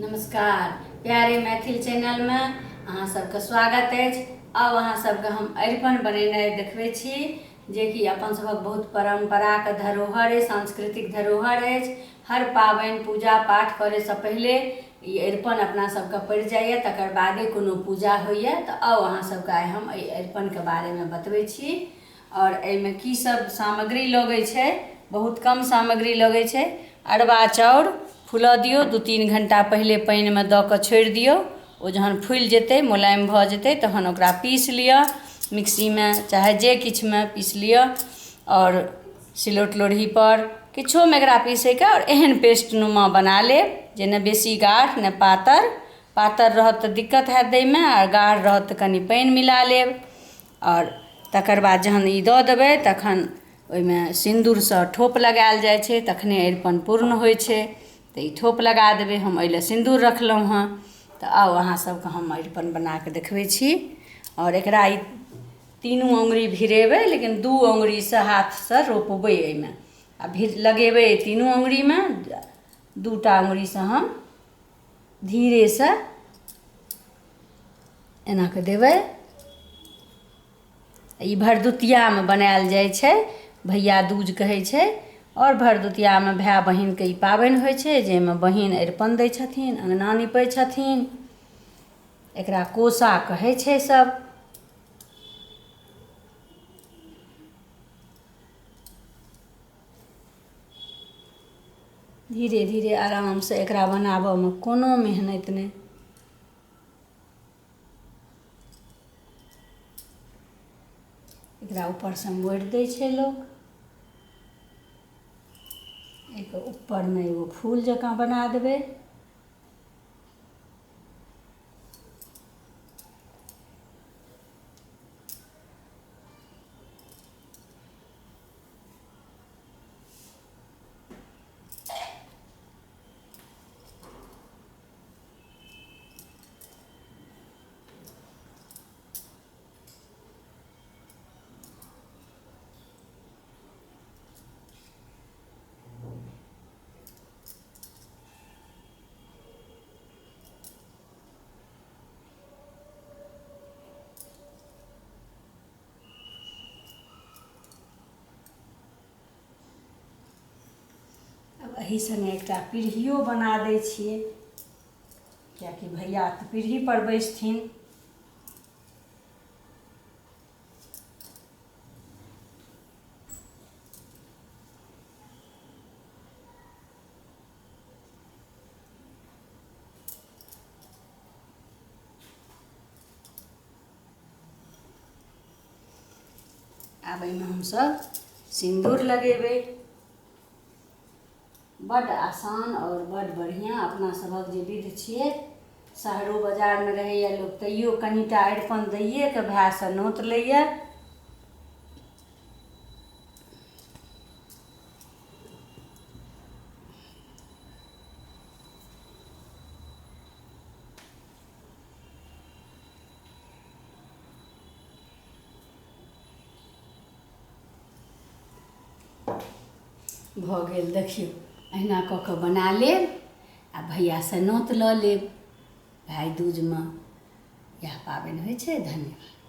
नमस्कार प्यारे मैथिल चैनलमे अहाँ सबके स्वागत अछि। आब अहाँ सबके हम अरिपन बनेनाइ देखबै छी, जेकि अपन सभक बहुत परम्पराके धरोहर अछि, सांस्कृतिक धरोहर अछि। हर पाबनि पूजा पाठ करैसँ पहिले ई अरिपन अपना सबके पड़ि जाइए, तकर बादे कोनो पूजा होइए। तऽ आउ अहाँ सबके आइ हम एहि अरिपनके बारेमे बतबै छी आओर एहिमे की सब सामग्री लगै छै। बहुत कम सामग्री लगै छै। अरबा चाउर फुलऽ दियौ, 2-3 घण्टा पहिले पानिमे दऽ कऽ छोड़ि दियौ। ओ जहन फुलि जेतै, मोलायम भऽ जेतै, तहन ओकरा पीस लिअ मिक्सीमे चाहे जे किछुमे पीस लिअ, आओर सिलौट लोढ़ीपर किछोमे एकरा पीसैके, आओर एहन पेस्ट नुमा बना लेब जे ने बेसी गाढ़ ने पातर। पातर रहत तऽ दिक्कत हैत दैमे, आ गाढ़ रहत तऽ कनि पानि मिला लेब। आओर तकर बाद जहन ई दऽ देबै तखन ओहिमे सिन्दूरसँ ठोप लगायल जाइ छै, तखने अरिपन पूर्ण होइ छै। तऽ ई ठोप लगा देबै। हम एहि लए सिन्दूर रखलहुँ हँ। तऽ आउ अहाँ सबके हम अरिपन बना कऽ देखबै छी। आओर एकरा ई तीनू अङ्गुरी भिरेबै, लेकिन 2 अङ्गुरीसँ हाथसँ रोपबै एहिमे आ भिर लगेबै तीनू अङ्गुरीमे। 2टा अङ्गुरीसँ हम धीरेसँ एना कऽ देबै। ई भरदुतियामे बनायल जाइ छै, भैया दूज कहै छै। आओर भरदुतियामे भाय बहिनके ई पाबनि होइ छै, जाहिमे बहिन अरिपन दै छथिन, अङ्गना नीपै छथिन। एकरा कोसा कहै छै सब। धीरे धीरे आरामसँ एकरा बनाबऽमे कोनो मेहनति नहि। एकरा ऊपरसँ मोड़ि दै छै लोक। एहिके ऊपरमे एगो फूल जकाँ बना देबै। आब एहि सङ्गे एकटा पीढ़ियो बना दै छियै, किएकि भैया तऽ पीढ़ीपर बैसथिन। आब एहिमे हमसभ सिन्दूर लगेबै। बड्ड आसान आओर बड्ड बढ़िआँ अपना सभक जे विध छियै। शहरो बाजारमे रहैए लोक, तैयो कनिटा अरिपन दैए कऽ भायसँ नोत लैए। भऽ गेल, देखियौ, अहिना कऽ कऽ बना लेब आ भैयासँ नोत लऽ लेब। भाय दूजमे इएह पाबनि होइ छै। धन्यवाद।